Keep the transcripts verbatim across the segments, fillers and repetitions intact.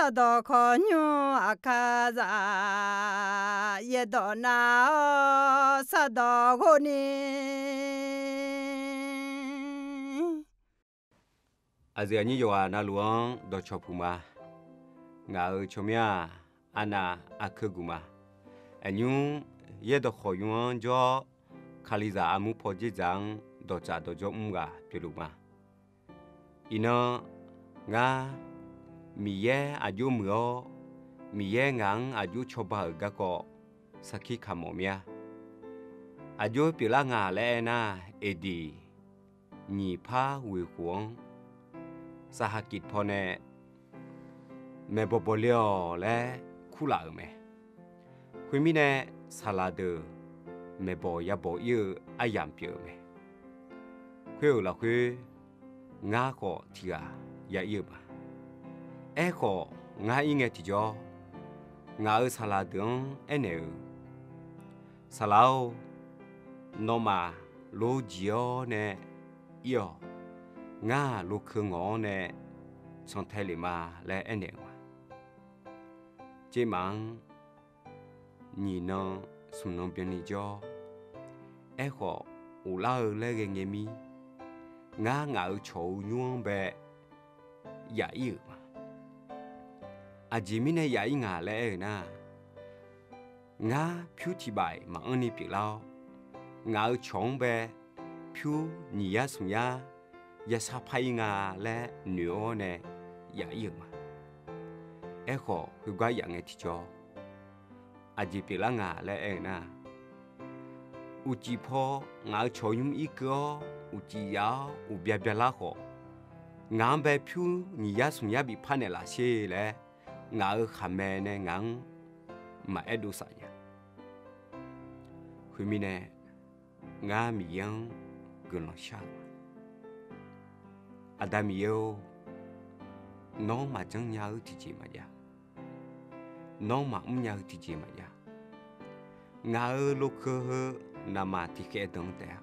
Sardawq khawqnymr aqkar zaq, yaerdawq nav-awr sardawq ghov ni. Aqyuif aqnyir yawqghaq navluf-anr dawqcawq puq ma. Ngaq-euq tsawrmyanr-aq, arnav arkeuv guq ma. Aqnymr yaerdawq khawqnymr-anr jawr-awr, Kalizaq armur paw dzerdzaq-anr dawqtsaf dawqjawr mr ghaq pyeufluf ma. Iqnan, ngar Miqyaer aqjox muiq-awr, Miqyaer ngaq-anr aqjox cawba-euq garkawv sarkir kamq mir-a. Aqjox pyeuflar nga laer aernar, Eqdiq nyiq par ghoeq khof-anr, saqhaqkiq pawnae maeqbawq bawqle-awq laer kurlaf-euq mae. Khoermirnae, saqlaq deuq maeqbawq yabawq ir-eu aryamq pyeuf-eu mae. Khoer-euq lafkhoer, ngar khawf tiq ghaq ya ir-euq ma. Aerkhawf, ngar ir ngae tiqjawr, ngaq-euq saqlaq deuq-anr aernaeq-eu, Saqlaq-or, nawmaf lojiq-awr nae ir-awq. Ngar-aq, lokeu ngawq-anr nae cantae lef ma laer aernaeq-eu ma. Tsermaf-anr nyiq nan smq nan byanni jawr, aerkhawf, ghoflar-eu laer ghae ngae mir, ngar ngaq-euq cawq-eu nymr-anr bae yaf ir-euq ma. Aqjeq mirnae yaf ir ngaq laer aer-eu nar, ngar pyur tiq baf-iq maqanr ni pyeuflar-awr, ngaq-euq cawq-anr bae pyur nyiq yar smq yar yashar par ir nga laer noeq-awr nae yaf ir-euq ma. Aerkhawf, khoergar yaf ngae tiqjawr, aqjeq pyeuflar nga laer aer-eu nar, uqcif paw ngaq-euq cawq nymr irkeuv-awr, uqcif yaf-awr uqbya byalar khawf, ngaq-anr bae pyur nyiq yar smq yar bif par naeqlaf sher laer, ngaq-euq khaqmae nae ngaq-anr maqaer dov saf nya. Khoermirnae, ngar Miqyaer-anr guiqlanq shar-euq ma. Aqda Miqyaer-or, nawr maqjanr nya-eu tiqjeq maqjav. Nawr maqmr nya-eu tiqjeq maqjav. Ngaq-euq lokeu heu navmaqtiq khaev danq-eu taef-a.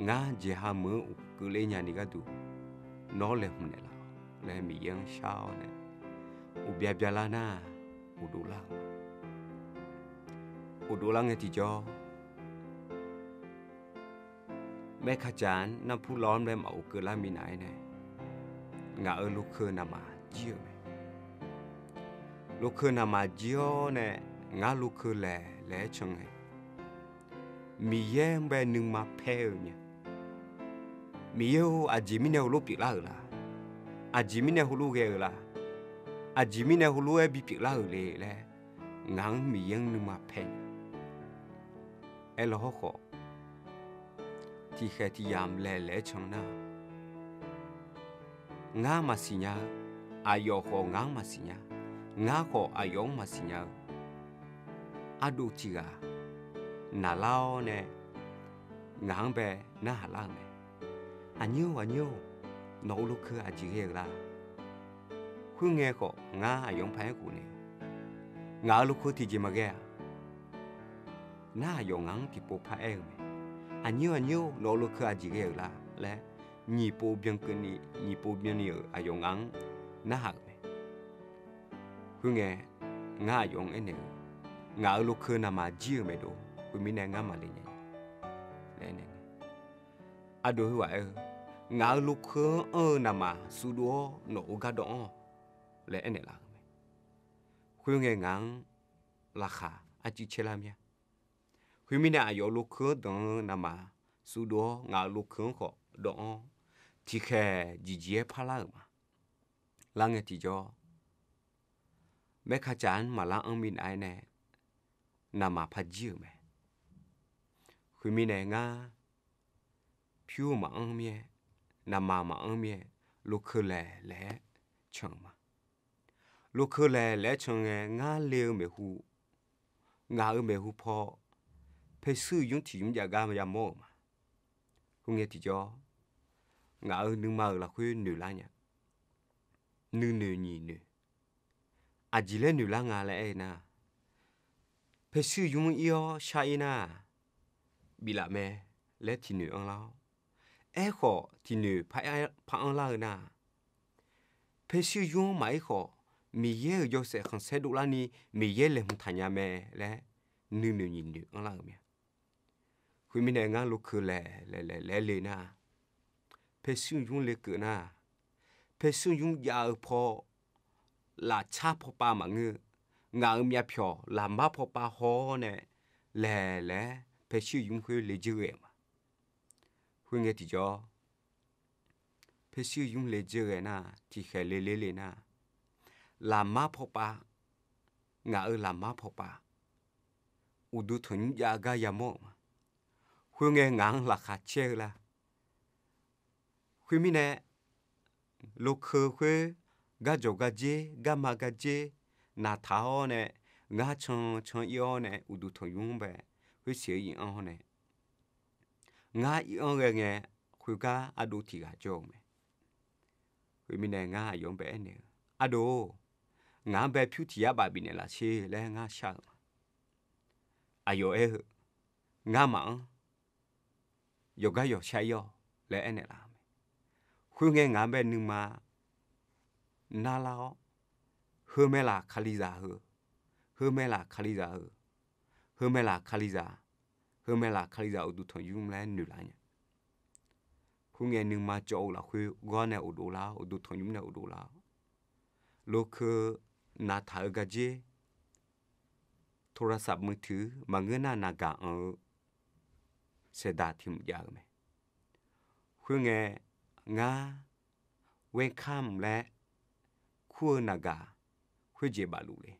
Ngar jeqha meuq-anr uqkeuv ler nyani gharduq, nawr laeqhmq naeqlaf-awq laer Miqyaer-anr shar-awr nae, uqbya byalar nar, uqdov lar-eu ma. Uqdov lar ngae tiqjawr, maerkaqcaq-anr narpur law-anr bae maq uqkeuv lar minav-aer nae, ngaq-euq lokeu navmaqjir-euq mae. Lokeu navmaqjir-awr nae, ngar lokeu laeq laeq-aer can ngae, Miqyaer-anr bae nuima paer-eu nya. Miqyaer-or, aqjeq mirnae heulof pyeuflar-euq la? Aqjeq mirnae heulof ghae-eu la? Aqjeq mirnae heulof-aer bipyeuf lar-euq le laer, ngaq-anr Miqyaer-anr nuima paer nya. Aerlaw hawrkhawf, tiqkhaeq tiqyamq laeq laeq-aer can nar, ngar maqsiq nya-eu, aqyawf khawf ngaq-anr maqsiq nya, ngar khawf aqyawf-anr maqsiq nya-eu ardov tiq ghaq naqlar-awr nae, ngaq-anr bae narhaq lar-euq mae. Aqnyir-or, aqnyir-or, nawq-euq lokeu aqjeq ghae-euq la? Khoerngae khawf, ngar aqyawf-anr paraer khof nae, ngaq-euq lokeu tiqjeq maqghae-aq, nar aqyawf ngaq-anr tiqpov paraer-eu mae. Aqnyir-or, aqnyir-or, nawq-euq lokeu aqjeq ghae-euq la laer, nyiq pov byankeuv ni, nyiq pov byanni-euq aqyawf ngaq-anr narhaq-euq mae. Khoerngae, ngar aqyawf-anr aernaeq-eu, ngaq-euq lokeu navmaqjir-euq maeqdov, khoermirnae ngar maqle nya laer aernaeq-eu. Ardov heughaq aer-eu, ngaq-euq lokeu-anr anr-eu navmaqsuv dov-awr nawq-euq gardawv anr-awq laer aernaeq laf-euq mae. Khoerngae ngaq-anr laqkhaq arcuiv caer lar mir-a. Khoermirnae aqyawf-euq lokeu-anr danq-eu navmaqsuv dov-awr ngaq-euq lokeu-anr khawf dawv anr-awr, tiqkhaeq jeqjeq-aer parlar-euq ma. Lar ngae tiqjawr, maerkaqcaq-anr maqlar anr minav-aer nae, navmaqpar jir-euq mae. Khoermirnae ngar pyur maqanr mir-aer, navmaqmaqanr mir-aer, lokeu laeq laeq-aer can-euq ma. Lokeu laeq laeq-aer can ngae ngar le-eu maeqhu, ngaq-euq maeqhu paw, paershuir nymr tiq nymr jav gar yamawr-euq ma. Khoerngae tiqjawr, ngaq-euq nuima-euq lafkhoer noeq lar nya. Nuinoeq nyiq noeq. Aqjeq laer noeq lar nga laer aer-eu nar, paershuir nymr ir-awr shar ir nar, biflaf mae laer tiqnoeq anrlar-awr, aerkhawf tiqnoeq par anrlar-eu nar, paershuir yur-anr maqir khawf, Miqyaer-euq yawshaef khanqsaer dovlarni Miqyaer laeqhmq taqnya mae laer nuinoeq nyiq noeq anrlar-euq mae. Khoermirnae ngar lokeu laeq laeq laeq laer le nar, paershuir yur le keuv nar, paershuir yur jav-eu paw lafcar pawpav maqngeur, ngaq-euq myavpyawq laqmar pawpav haw-awr nae laeq laer paershuir yur khoer le dzeur ghae ma. Khoerngae tiqjawr, paershuir yur le dzeur ghae nar, tiqkhaeq le ler le nar, laqmar pawpav, ngaq-euq laqmar pawpav uqduq tanqnymr jav gar yamawr-euq ma. Khoerngae ngaq-anr laqkhaq caer-eu lar. Khoermirnae, lokeu khoer garjawq gardzer garma gardzer naqtaq-awr nae, ngar can can ir-awr nae uqduq tanqnymr bae khoersiq-eu iq-anr-awr nae, ngar iq-anr ghae ngae, khoergar ardov tiq ghaq jawr-eu mae. Khoermirnae ngar aqyawf-anr bae aernaeq-eu, Ardov, ngaq-anr bae pyur tiq yar baf bifnaeq laf sher laer ngar shar-euq ma. Aqyawf aer-eu, Ngar maqanr. Yawqgar yawqshar ir-awq laer aernaeq laf-eu mae. Khoerngae ngaq-anr bae nuima narlar-awr, Heu mae laq Kalizaq heu, heu mae laq Kalizaq heu, heu mae laq Kalizaq, heu mae laq Kalizaq uqduq tanqnymr laer noeq laf nya. Khoerngae nuima cawv-eu lafkhoer ghawr nae uqdov lar-awr, uqduq tanqnymr nae uqdov lar-awr, lokeu naqtaq-eu gardzer โทรศัพท์มือถือ maqngeur nar naqgaq anq-eu saeqdaq tiq mq jav-eu mae. Khoerngae, ngar welcome laer kur-eu naqgaq khoerjeq bafluf le.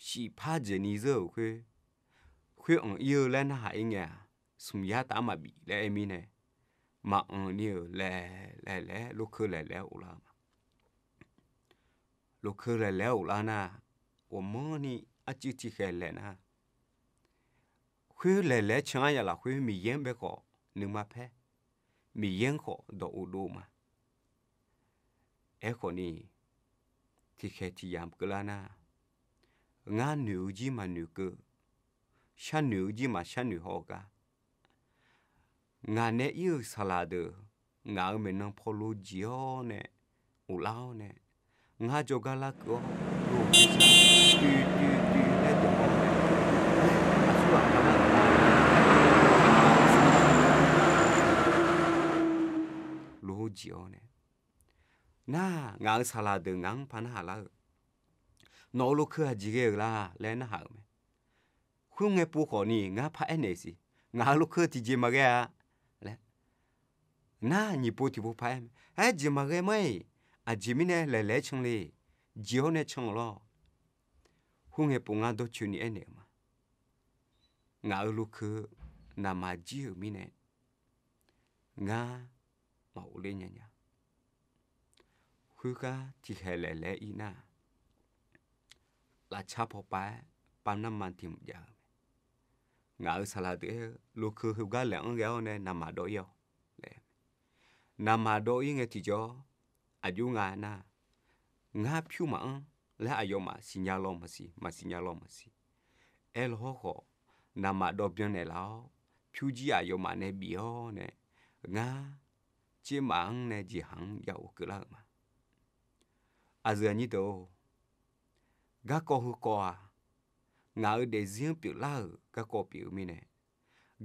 Shifpar dzaeqni zeur-euq khoer, khoer anq ir-eu laer narhaq ir ngae-aq, smq yar taf-anr maqbif laer aer mirnae, maqanq ni-euq laeq laeq laer lokeu laeq laer-awr of lar-eu ma. Lokeu laeq laer-awr of lar nar, ghawqmanrni arcuiv tiqkhaeq laeq nar, khoer laeq laer can-ar ya lafkhoer Miqyaer-anr bae khawf nuima paer, Miqyaer-anr khawf dawq of dov ma. Aerkhawf ni, tiqkhaeq tiq yamq keuvlar nar, ngar noeq-eu jir maqnoeq keuv, sharnoeq-eu jir maqsharnoeq haw-eu gar, ngaq nae ir-euq saqlaq deuq ngaq-euq maeqnan paw lo jeq-awr nae of lar-awr nae, ngar jawrgar larkeuv-awr, lo-eu jeq sar, toeq toeq toeq laer dawq-awr nae, aqsurghaq paq nar-euq lar, lo-eu jeq-awr nae, nar, ngaq-euq saqlaq deuq ngaq-anr par narhaq lar-eu, Nawq-euq lokeu aqjeq ghae-euq la laer narhaq-euq mae. Khoerngae pov khawf ni ngar par aernaeq siq, Ngaq-euq lokeu tiqjeq maqghae-a laer. Nar, nyiq pov tiqpov par aer mae, Aer, jeq maqghae manr-iq, aqjeq mirnae laeq laer can le, jeq-awr nae can-euq lawr. Khoerngae pov ngar dawrcoeni aernaeq-euq ma. Ngaq-euq lokeu naqmaq jir-euq mirnae, ngar maqghov ler nya nya. Khoergar tiqkhaeq laeq laer ir nar, lafcar pawpav-aer pav narma tiq mq jav-eu mae. Ngaq-euq saqlaq deuq aer-eu, Lokeu heugar laeq-anr ghae-awr nae naqmaq dawv ir-awq laer. Naqmaq dawv ir ngae tiqjawr, aqjox nga nar, ngar pyur maqanr laer aqyawfmaf siqnya law maqsiq, maqsiqnya law maqsiq. Aerlaw hawrkhawf, naqmaq dawv byannaeq laf-awr, pyur jir aqyawfmaf nae bif-awr nae, ngar tsermaf-anr nae jeqhaq-anr ya of keuvlar-euq ma. Aqyuif aqnyir deuq-or, garkawv heukawv-aq, ngaq-euq daefzir-anr pyeuflar-euq garkawv pyeuf-eu mirnae,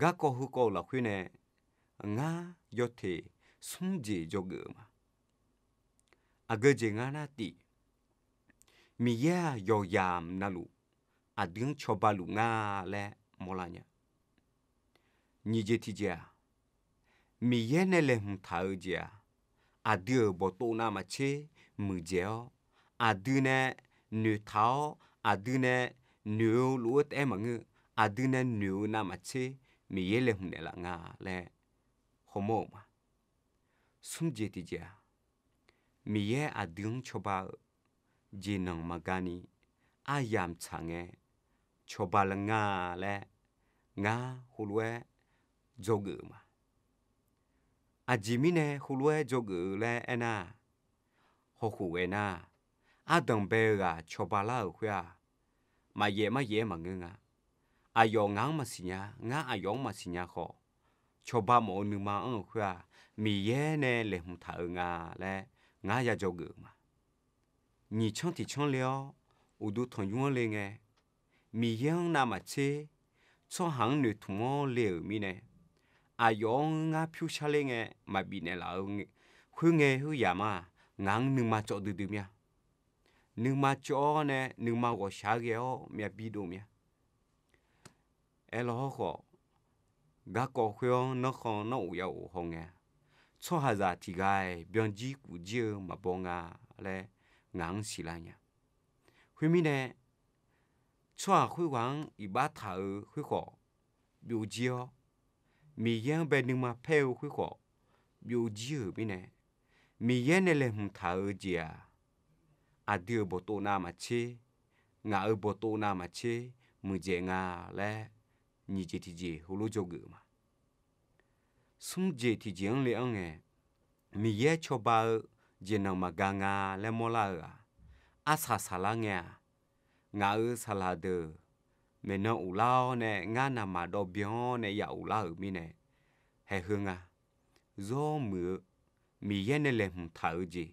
garkawv heukawv-euq lafkhoer nae ngar yawteq smr jeq dzawgeuf-euq ma. Aqgeu jeq ngar nar tif, Miqyaer-aq yawqyamq navluf aqdui-anr cawba luf nga laer mawrlar nya. Nyiq jeq tiqjeq-aq, Miqyaer nae laeqhmq taq-eu jeq-aq, aqdui-euq bawqtov navmaqtser muiqdzaeq-awr, aqdui nae noeqtaq-awr, aqdui nae noeq-eu lof-aer taef-aer maqngeur, aqdui nae noeq-eu navmaqtser Miqyaer laeqhmq naeqlaf nga laer hawmawr-euq ma. Smr jeq tiqjeq-aq, Miqyaer aqdui-anr cawba-eu jeqnanq maqgani aryamq tsaq ngae cawba la nga laer ngar heulof-aer dzawgeuf-euq ma. Aqjeq mirnae heulof-aer dzawgeuf-eu laer aernar, hawkhof ghae nar, ardanq bae-eu ghaq cawba lar-euq khoer-aq, maqyaef maryaef-aer maqngeur nga. Aqyawf ngaq-anr maqsiq nya, ngar aqyawf-anr maqsiq nya khawf, cawba mawf-eu nuima anr-eu khoer-aq, Miqyaer nae laeqhmq taq-eu nga laer ngar ya dzawgeuf-euq ma. nyiq canr tiq canr le-awr, uqduq tanqnymr-anr le ngae, Miqyaer-anr navmaqtser, tsawrhaq-anr noeqtmq-anr le-euq mirnae, aqyawf-anr ngar pyursharler ngae maqbif naeqlaf-eu khoerngae khoeryamq-aq, ngaq-anr nuima cawv duidui mir-a. Nuima cawv-awr nae nuima ghawqshaq-aer ghae-awr myavbi dov mir-a. Aerlawr hawrkhawf, garkawv khoer-anr nanrkhan nanr of ya of hawngae-a, tsawrhaqzaq tiq ghaq-iq byanjir kufjir-eu maqbaw nga laer ngaq-anr siqlar nya. Khoermirnae, tsawrhaq khoerghaq-anr iqbax taq-euq khoerkhawf byovjir-awr, Miqyaer-anr bae nuima paer-eu khoerkhawf byovjir-euq mirnae, Miqyaer nae laeqhmq taq-eu jeq-aq, aqdui-euq bawqtov navmaqtser, ngaq-euq bawqtov navmaqtser muiqdzaeq nga laer nyiq jeq tiqjeq heulof dzawgeuf-eu ma. Smr jeq tiqjeq-anr le-anr ngae, Miqyaer cawba-eu jeqnanq maqga nga laer mawrlar-eu-aq, arsaq saqlar ngae-aq, ngaq-euq saqlaq deuq maeqnan uvlar-awr nae ngar navmaqdawv byan-awr nae ya uvlar-euq mirnae, haeq heu nga. Zawr muiq-eu Miqyaer nae laeqhmq taq-eu jeq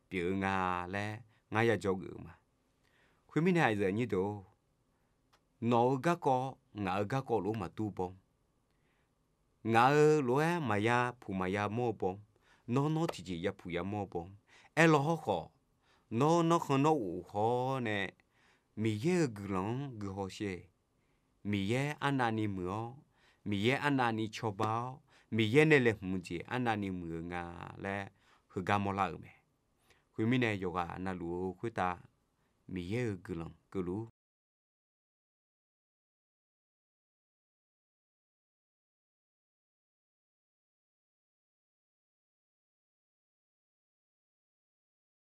pyeuf-eu nga laer ngar ya dzawgeuf-eu ma. Khoermirnae aqyuif aqnyir deuq-or, nawq-euq garkawv ngaq-euq garkawv lof-aer maqdur baw. Ngaq-euq lof-aer maqya puq maqya mawr-eu baw. Nawr nawr tiqjeq ya puq ya mawr-eu baw. Aerlawr hawrkhawf, nawr nanrkhan nanr of haw-awr nae Miqyaer-euq guiqlanq-anr guihaw sher. Miqyaer arnavni muiq-awr, Miqyaer arnavni cawba-awr, Miqyaer nae laeqhmq jeq arnavni muiq-eu nga laer heugar mawrlar-euq mae. Khoermirnae yawqghaq navluf-eu khoertav Miqyaer-euq guiqlanq keuvluf